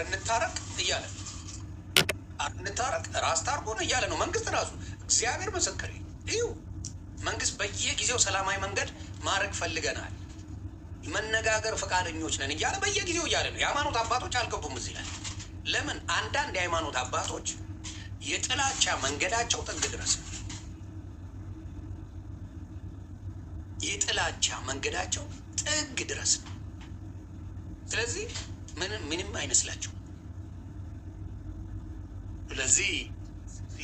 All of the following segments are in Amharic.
እንታረቅ እያለ ነው። ኧረ እንታረቅ ራስ ታርጎን እያለ ነው መንግስት ራሱ። እግዚአብሔር ምስክሬ ይሁ መንግስት በየጊዜው ሰላማዊ መንገድ ማድረግ ፈልገናል፣ መነጋገር ፈቃደኞች ነን እያለ በየጊዜው እያለ ነው። የሃይማኖት አባቶች አልገቡም እዚህ ላይ። ለምን? አንዳንድ የሃይማኖት አባቶች የጥላቻ መንገዳቸው ጥግ ድረስ ነው። የጥላቻ መንገዳቸው ጥግ ድረስ ነው። ስለዚህ ምንም ምንም አይመስላቸው። ስለዚህ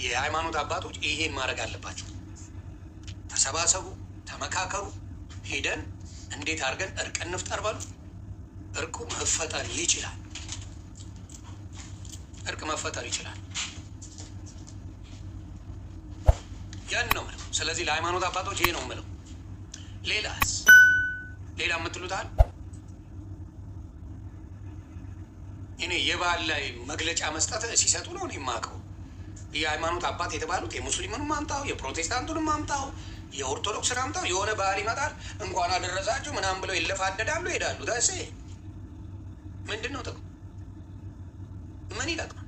የሃይማኖት አባቶች ይሄን ማድረግ አለባቸው። ተሰባሰቡ፣ ተመካከሩ፣ ሄደን እንዴት አድርገን እርቅ እንፍጠር በሉ። እርቁ መፈጠር ይችላል። እርቅ መፈጠር ይችላል። ያን ነው የምለው። ስለዚህ ለሃይማኖት አባቶች ይሄ ነው የምለው። ሌላስ ሌላ የምትሉት አለ? እኔ የበዓል ላይ መግለጫ መስጠት ሲሰጡ ነው እኔ የማውቀው። የሃይማኖት አባት የተባሉት የሙስሊሙንም አምጣው፣ የፕሮቴስታንቱንም አምጣው፣ የኦርቶዶክስን አምጣው፣ የሆነ በዓል ይመጣል፣ እንኳን አደረሳችሁ ምናምን ብለው ይለፋደዳሉ፣ ይሄዳሉ። ታሴ ምንድን ነው ጥቅሙ? ምን ይጠቅማል?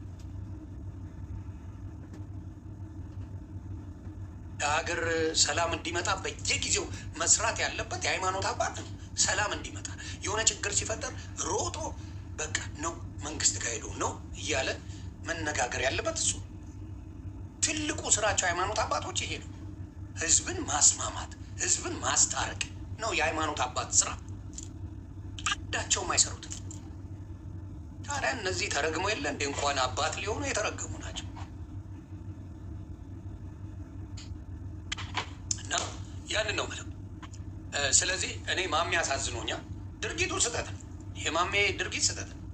ለሀገር ሰላም እንዲመጣ በየጊዜው መስራት ያለበት የሃይማኖት አባት ነው። ሰላም እንዲመጣ የሆነ ችግር ሲፈጠር ሮጦ በቃ ነው መንግስት ጋር ሄዶ ነው እያለ መነጋገር ያለበት እሱ። ትልቁ ስራቸው ሃይማኖት አባቶች ይሄ ነው። ህዝብን ማስማማት፣ ህዝብን ማስታረቅ ነው የሃይማኖት አባት ስራ። አንዳቸውም አይሰሩትም። ታዲያ እነዚህ ተረግመው የለ እንዴ? እንኳን አባት ሊሆኑ የተረገሙ ናቸው። እና ያንን ነው የምለው። ስለዚህ እኔ ማሜ አሳዝኖኛል። ድርጊቱ ስህተት ነው። የማሜ ድርጊት ስህተት ነው፣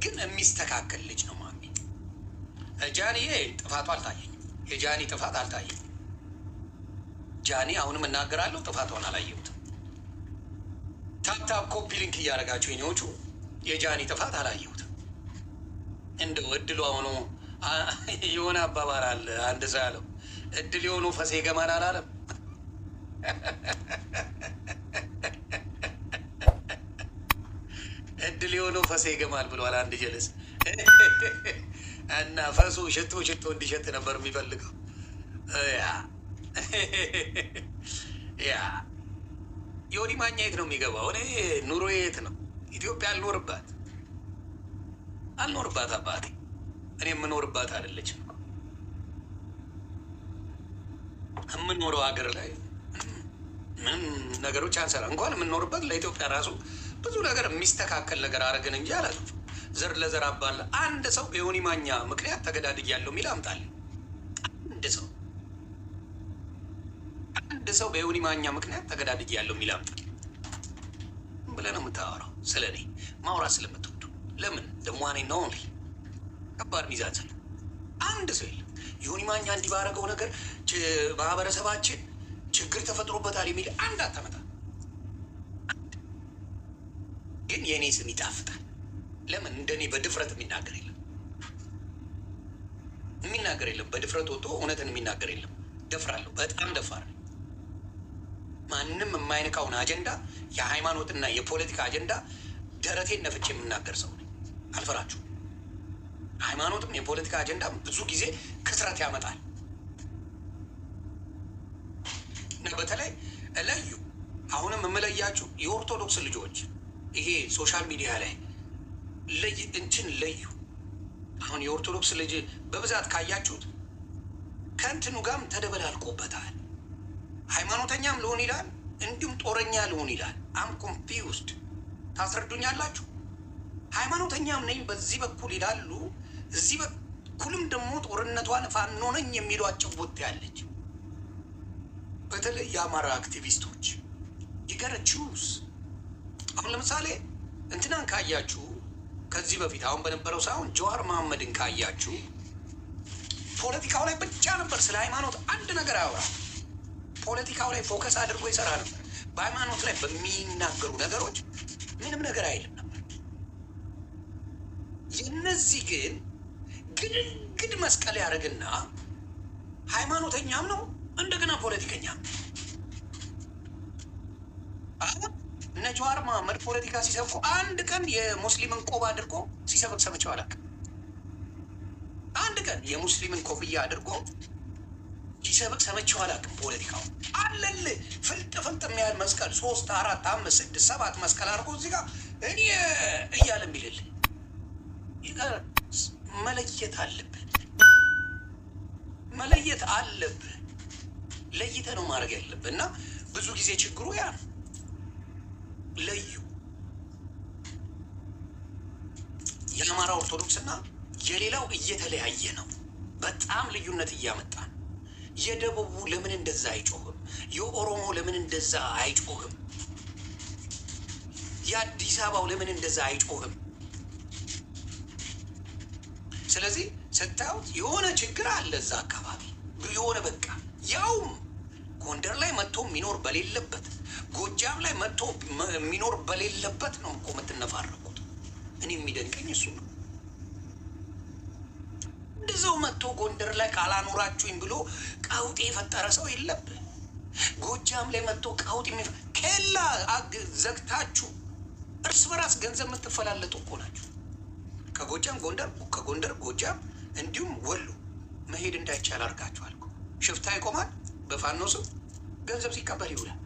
ግን የሚስተካከል ልጅ ነው ማሜ። ጃኒዬ ጥፋቱ አልታየኝም። የጃኒ ጥፋት አልታየኝም። ጃኒ አሁንም እናገራለሁ፣ ጥፋቷን አላየሁትም። Tap tap copy link እያደረጋችሁ የኔዎቹ የጃኒ ጥፋት አላየሁትም። እንደው እድሏ ሆኖ የሆነ አባባል አለ። አንድ ሰው ያለው እድል የሆኑ ፈሴ ገማን አላለም። እድል የሆነው ፈሴ ገማል ብሏል አንድ ጀለስ እና ፈሱ ሽቶ ሽቶ እንዲሸጥ ነበር የሚፈልገው። ያ ያ ዮኒ ማኛ የት ነው የሚገባው? እኔ ኑሮ የት ነው? ኢትዮጵያ አልኖርባት አልኖርባት አባቴ፣ እኔ የምኖርባት አይደለችም። የምኖረው ሀገር ላይ ምንም ነገሮች አንሰራ። እንኳን የምንኖርበት ለኢትዮጵያ ራሱ ብዙ ነገር የሚስተካከል ነገር አደረግን እንጂ አላለም። ዘር ለዘር አባላ አንድ ሰው በዮኒ ማኛ ምክንያት ተገዳድያለሁ የሚል አምጣልኝ። አንድ ሰው አንድ ሰው በዮኒ ማኛ ምክንያት ተገዳድያለሁ የሚል አምጣልኝ ብለህ ነው የምታወራው። ስለ እኔ ማውራት ስለምትወዱ ለምን ደሟኔ ነው ከባድ ሚዛን ስለ አንድ ሰው የለም። ዮኒ ማኛ እንዲህ ባደረገው ነገር ማህበረሰባችን ችግር ተፈጥሮበታል የሚል አንድ አታመጣ። ግን የእኔ ስም ይጣፍጣል። ለምን እንደኔ በድፍረት የሚናገር የለም፣ የሚናገር የለም። በድፍረት ወጥቶ እውነትን የሚናገር የለም። ደፍራለሁ፣ በጣም ደፋር ነኝ። ማንም የማይነካውን አጀንዳ የሃይማኖትና የፖለቲካ አጀንዳ ደረቴን ነፍቼ የምናገር ሰው ነኝ። አልፈራችሁም። ሃይማኖትም የፖለቲካ አጀንዳም ብዙ ጊዜ ክስረት ያመጣል። እና በተለይ ለዩ አሁንም የምለያችሁ የኦርቶዶክስ ልጆች ይሄ social media ላይ ለይ እንትን ለዩ። አሁን የኦርቶዶክስ ልጅ በብዛት ካያችሁት ከእንትኑ ጋርም ተደበላልቆበታል። ሃይማኖተኛም ልሆን ይላል፣ እንዲሁም ጦረኛ ልሆን ይላል። I'm confused። ታስረዱኛላችሁ? ሃይማኖተኛም ነኝ በዚህ በኩል ይላሉ፣ እዚህ በኩልም ደግሞ ጦርነቷን ፋኖ ነኝ የሚሉ አጭቦት ያለች በተለይ የአማራ አክቲቪስቶች you gotta choose። አሁን ለምሳሌ እንትናን ካያችሁ ከዚህ በፊት አሁን በነበረው ሳይሆን ጀዋር መሐመድን ካያችሁ ፖለቲካው ላይ ብቻ ነበር። ስለ ሃይማኖት አንድ ነገር አያወራም። ፖለቲካው ላይ focus አድርጎ ይሰራ ነበር። በሃይማኖት ላይ በሚናገሩ ነገሮች ምንም ነገር አይልም ነበር። የእነዚህ ግን ግድግድ መስቀል ያደርግና ሃይማኖተኛም ነው እንደገና ፖለቲከኛም። አሁን እነ ጀዋር መሐመድ ፖለቲካ ሲሰብኩ አንድ ቀን የሙስሊምን ቆብ አድርጎ ሲሰብክ ሰምቼው አላውቅም። አንድ ቀን የሙስሊምን ኮፍያ አድርጎ ሲሰብክ ሰምቼው አላውቅም። ፖለቲካው አለልህ ፍልጥ ፍልጥ የሚያህል መስቀል 3 4 5 6 7 መስቀል አድርጎ እዚህ ጋር እኔ እያለ የሚልልህ መለየት አለብህ። መለየት አለብህ። ለይተህ ነው ማድረግ ያለብህ። እና ብዙ ጊዜ ችግሩ ያ ነው። ለዩ። የአማራ ኦርቶዶክስና የሌላው እየተለያየ ነው። በጣም ልዩነት እያመጣ ነው። የደቡቡ ለምን እንደዛ አይጮህም? የኦሮሞ ለምን እንደዛ አይጮህም? የአዲስ አበባው ለምን እንደዛ አይጮህም? ስለዚህ ስታዩት የሆነ ችግር አለ እዛ አካባቢ የሆነ በቃ ያውም ጎንደር ላይ መጥቶ የሚኖር በሌለበት፣ ጎጃም ላይ መጥቶ የሚኖር በሌለበት ነው እኮ የምትነፋረቁት። እኔ የሚደንቀኝ እሱ ነው። እንደዛው መጥቶ ጎንደር ላይ ካላኖራችሁኝ ብሎ ቀውጤ የፈጠረ ሰው የለብህ። ጎጃም ላይ መጥቶ ቀውጤ ኬላ ዘግታችሁ እርስ በራስ ገንዘብ የምትፈላለጡ እኮ ናችሁ። ከጎጃም ጎንደር፣ ከጎንደር ጎጃም፣ እንዲሁም ወሎ መሄድ እንዳይቻል አድርጋችኋል። ሽፍታ ይቆማል፣ በፋኖ ስም ገንዘብ ሲቀበል ይውላል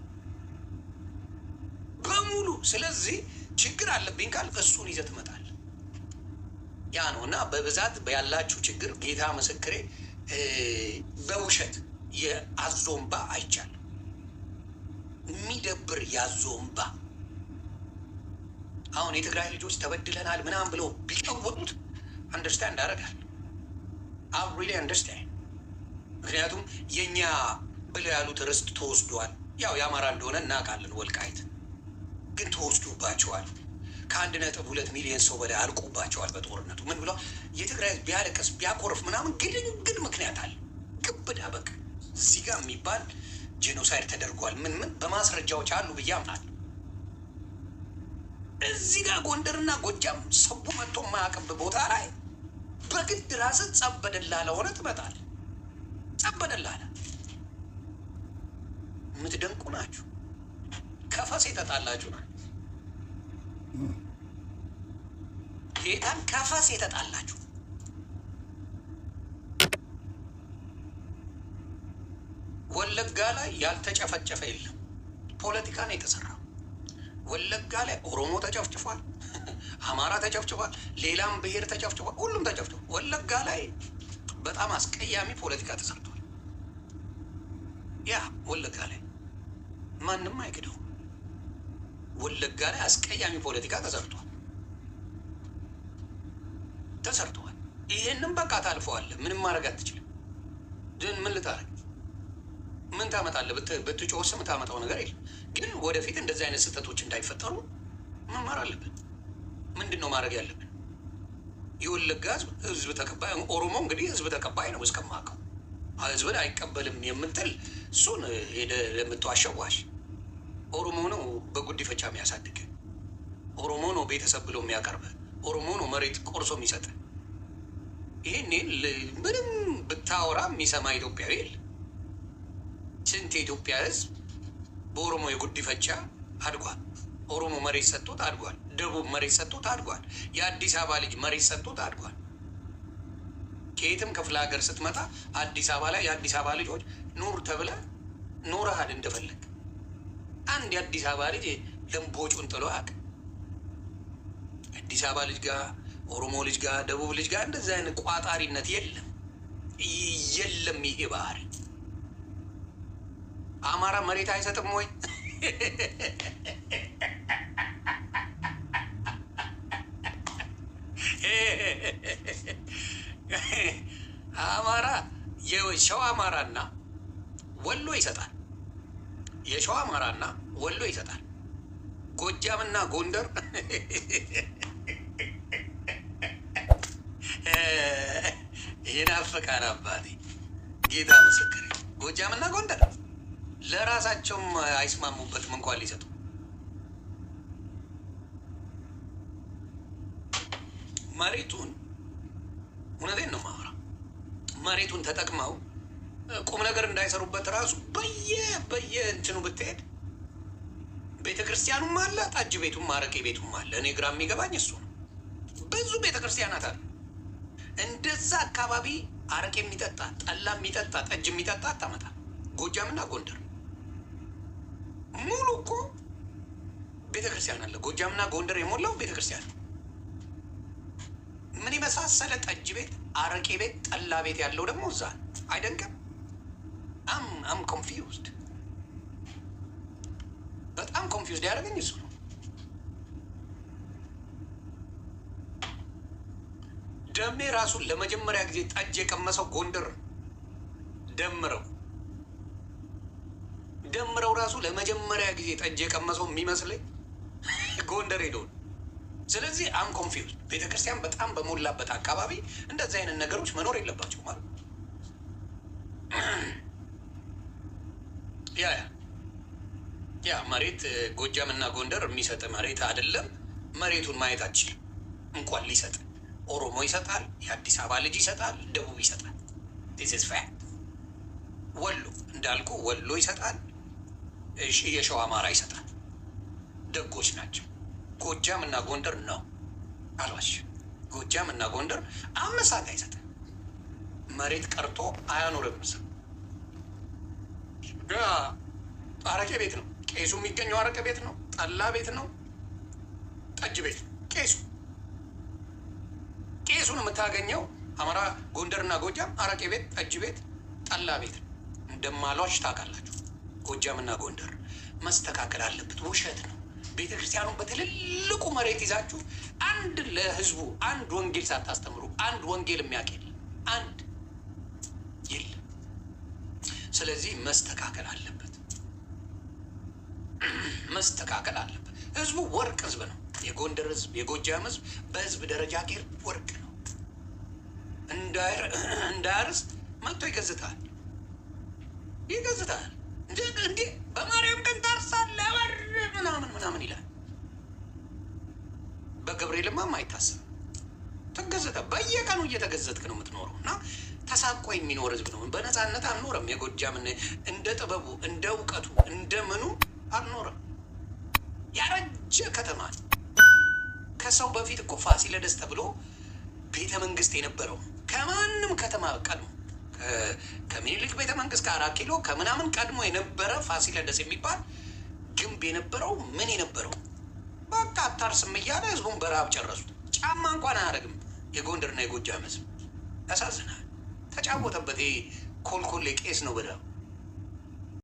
በሙሉ። ስለዚህ ችግር አለብኝ ካል እሱን ይዘህ ትመጣለህ። ያ ነው እና በብዛት ያላችሁ ችግር ጌታ ምስክሬ፣ በውሸት የአዞ እምባ አይቻልም። የሚደብር የአዞ እምባ። አሁን የትግራይ ልጆች ተበድለናል ምናምን ብለው ቢቀወጡት understand አደርጋለሁ። I really understand። ምክንያቱም የኛ ብለው ያሉት ርስት ተወስዷል። ያው የአማራ እንደሆነ እናውቃለን። ወልቃይት ግን ተወስዶባቸዋል። ከ1.2 ሚሊዮን ሰው በላይ አልቆባቸዋል በጦርነቱ። ምን ብሏል? የትግራይ ቢያለቅስ ቢያኮርፍ ምናምን ግድንግድ ምክንያት አለ። ግብዳ በቃ እዚህ ጋር የሚባል genocide ተደርጓል። ምን ምን በማስረጃዎች አሉ ብዬ አምናለሁ። እዚህ ጋር ጎንደርና ጎጃም ሰው መጥቶ የማያውቅበት ቦታ ላይ በግድ ራስን ጸብ በደላላ ሆነ ትመጣለህ። ጸብ በደላላ የምትደንቁ ናችሁ። ከፈስ የተጣላችሁ ናችሁ። ጌታን ከፈስ የተጣላችሁ። ወለጋ ላይ ያልተጨፈጨፈ የለም። ፖለቲካ ነው የተሰራው። ወለጋ ላይ ኦሮሞ ተጨፍጭፏል፣ አማራ ተጨፍጭፏል፣ ሌላም ብሔር ተጨፍጭፏል። ሁሉም ተጨፍጭፏል። ወለጋ ላይ በጣም አስቀያሚ ፖለቲካ ተሰርቷል። ያ ወለጋ ላይ ማንም አይክደው። ወለጋ ላይ አስቀያሚ ፖለቲካ ተሰርቷል ተሰርተዋል። ይሄንም በቃ ታልፈዋለህ። ምንም ማድረግ አትችልም። ግን ምን ልታረግ ምን ታመጣለህ? ብትጮህስ የምታመጣው ነገር የለም። ግን ወደፊት እንደዚህ አይነት ስህተቶች እንዳይፈጠሩ መማር አለብን። ምንድን ነው ማድረግ ያለብን? የወለጋ ህዝብ ህዝብ ተቀባይ፣ ኦሮሞ እንግዲህ ህዝብ ተቀባይ ነው እስከማውቀው። ህዝብን አይቀበልም የምትል እሱን ሄደህ ለምትዋሸው ዋሽ። ኦሮሞ ነው በጉዲፈቻ የሚያሳድግ፣ ኦሮሞ ነው ቤተሰብ ብሎ የሚያቀርብ፣ ኦሮሞ ነው መሬት ቆርሶ የሚሰጥ። ይሄን ምንም ብታወራ የሚሰማ ኢትዮጵያዊ የለም። ስንት የኢትዮጵያ ህዝብ በኦሮሞ የጉዲፈቻ አድጓል። ኦሮሞ መሬት ሰጥቶት አድጓል። ደቡብ መሬት ሰጥቶት አድጓል። የአዲስ አበባ ልጅ መሬት ሰጥቶት አድጓል። ከየትም ክፍለ ሀገር ስትመጣ አዲስ አበባ ላይ የአዲስ አበባ ልጆች ኑር ተብለ ኑረሃል እንደፈለግ። አንድ የአዲስ አበባ ልጅ ለምቦጩን ጥሎ አያውቅም። አዲስ አበባ ልጅ ጋር፣ ኦሮሞ ልጅ ጋር፣ ደቡብ ልጅ ጋር እንደዚህ አይነት ቋጣሪነት የለም የለም። ይሄ ባህሪ አማራ መሬት አይሰጥም ወይ? አማራ የሸዋ አማራና ወሎ ይሰጣል። የሸዋ አማራና ወሎ ይሰጣል። ጎጃምና ጎንደር ይናፍቃል አባቴ፣ ጌታ ምስክሬ። ጎጃምና ጎንደር ለራሳቸውም አይስማሙበትም እንኳን ሊሰጡ። መሬቱን እውነቴን ነው የማወራው። መሬቱን ተጠቅመው ቁም ነገር እንዳይሰሩበት ራሱ በየ በየ እንትኑ ብትሄድ ቤተ ክርስቲያኑም አለ፣ ጠጅ ቤቱም አረቄ ቤቱም አለ። እኔ ግራ የሚገባኝ እሱ ነው። ብዙ ቤተ ክርስቲያናት አሉ። እንደዛ አካባቢ አረቄ የሚጠጣ፣ ጠላ የሚጠጣ፣ ጠጅ የሚጠጣ አታመጣ። ጎጃምና ጎንደር ሙሉ እኮ ቤተ ክርስቲያን አለ። ጎጃምና ጎንደር የሞላው ቤተ ክርስቲያን ምን የመሳሰለ ጠጅ ቤት፣ አረቄ ቤት፣ ጠላ ቤት ያለው ደግሞ እዛ አይደንቅም? I'm confused፣ በጣም confused ያደረገኝ እሱ ነው። ደሜ ራሱን ለመጀመሪያ ጊዜ ጠጅ የቀመሰው ጎንደር ደምረው ደምረው ራሱ ለመጀመሪያ ጊዜ ጠጅ የቀመሰው የሚመስለኝ ጎንደር ሄዶ ነው። ስለዚህ I'm confused። ቤተክርስቲያን በጣም በሞላበት አካባቢ እንደዚህ አይነት ነገሮች መኖር የለባቸው ማለት yeah yeah መሬት ጎጃም እና ጎንደር የሚሰጥ መሬት አይደለም። መሬቱን ማየት አትችልም እንኳን ሊሰጥ። ኦሮሞ ይሰጣል፣ የአዲስ አበባ ልጅ ይሰጣል፣ ደቡብ ይሰጣል። This is fact። ወሎ እንዳልኩ ወሎ ይሰጣል፣ የሸዋ አማራ ይሰጣል። ደጎች ናቸው። ጎጃም እና ጎንደር ነው አልዋሽ። ጎጃም እና ጎንደር 5 ሰዓት አይሰጥም። መሬት ቀርቶ አያኖርም። ሰው አረቄ ቤት ነው ቄሱ የሚገኘው፣ አረቄ ቤት ነው፣ ጠላ ቤት ነው፣ ጠጅ ቤት ነው። ቄሱን የምታገኘው አማራ ጎንደርና ጎጃም አረቄ ቤት፣ ጠጅ ቤት፣ ጠላ ቤት ነው። እንደማሏሽ ታውቃላችሁ። ጎጃምና ጎንደር መስተካከል አለበት። ውሸት ነው። ቤተ ክርስቲያኑን በትልልቁ መሬት ይዛችሁ አንድ ለህዝቡ አንድ ወንጌል ሳታስተምሩ አንድ ወንጌል የሚያውቅ የለም፣ አንድ የለም። ስለዚህ መስተካከል አለበት፣ መስተካከል አለበት። ህዝቡ ወርቅ ህዝብ ነው። የጎንደር ህዝብ፣ የጎጃም ህዝብ በህዝብ ደረጃ ጌር ወርቅ ነው። እንዳያርስ መጥቶ ይገዝታል፣ ይገዝታል። እንዴ በማርያም ቀን ታርሳለህ ምናምን ምናምን ይላል። በገብርኤልማ አይታሰብም። ትገዘተ በየቀኑ እየተገዘትክ ነው የምትኖረው። እና ተሳቆ የሚኖር ህዝብ ነው። በነፃነት አልኖረም። የጎጃምን እንደ ጥበቡ እንደ እውቀቱ እንደ ምኑ አልኖረም። ያረጀ ከተማ ነው። ከሰው በፊት እኮ ፋሲለደስ ተብሎ ቤተ መንግስት የነበረው ከማንም ከተማ ቀድሞ ከምኒልክ ቤተ መንግስት ከ4 ኪሎ ከምናምን ቀድሞ የነበረ ፋሲለደስ የሚባል ግንብ የነበረው ምን የነበረው በቃ አታርስም እያለ ህዝቡን በረሃብ ጨረሱት። ጫማ እንኳን አያደርግም የጎንደርና የጎጃም ህዝብ። ያሳዝናል። ተጫወተበት። ይሄ ኮልኮሌ ቄስ ነው ብለው